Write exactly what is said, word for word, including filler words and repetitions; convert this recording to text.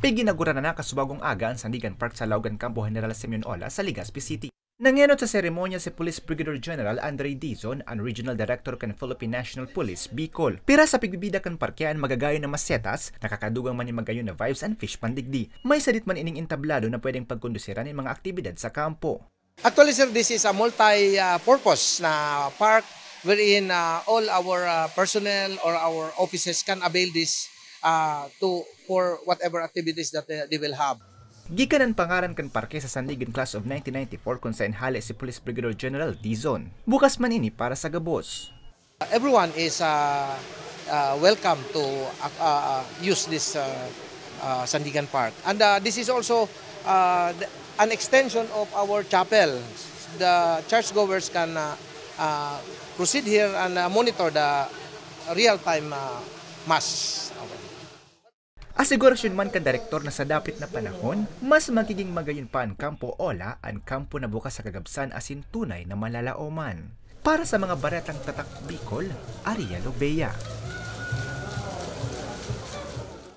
Piginaguran na nakasubagong aga an Sandigan Park sa laog kan Kampo General Simeon Ola sa Legazpi City. Nangenot sa seremonya si Police Brigadier General Andre Dizon, an Regional Director kan Philippine National Police, Bicol. Pira sa pigbibida kan parke an magagayon na masetas, nakakadugang man nin magayon na vibes an fish pan digdi. May sadit man ining entablado na pwedeng pagkondusiran nin mga aktibidad sa kampo. Actually, sir, this is a multi-purpose na park wherein uh, all our uh, personnel or our offices can avail this uh, to for whatever activities that uh, they will have. Gikan an pangaran kan parke sa Sandigan Class of nineteen ninety-four, kun saen hale si Police Brigadier General Dizon. Bukas man ini para sa gabos. Everyone is uh, uh, welcome to uh, uh, use this uh, uh, Sandigan Park. And uh, this is also uh, the- an extension of our chapel. The churchgoers can uh, uh, proceed here and uh, monitor the real-time uh, mass. Okay. Asigurasyon man kan direktor na sa dapit na panahon, mas magiging magayon pa an Kampo Ola, an kampo na bukas sa kagabsan asin tunay na malalaoman. Para sa mga baretang tatak Bicol, Ariel Obeya.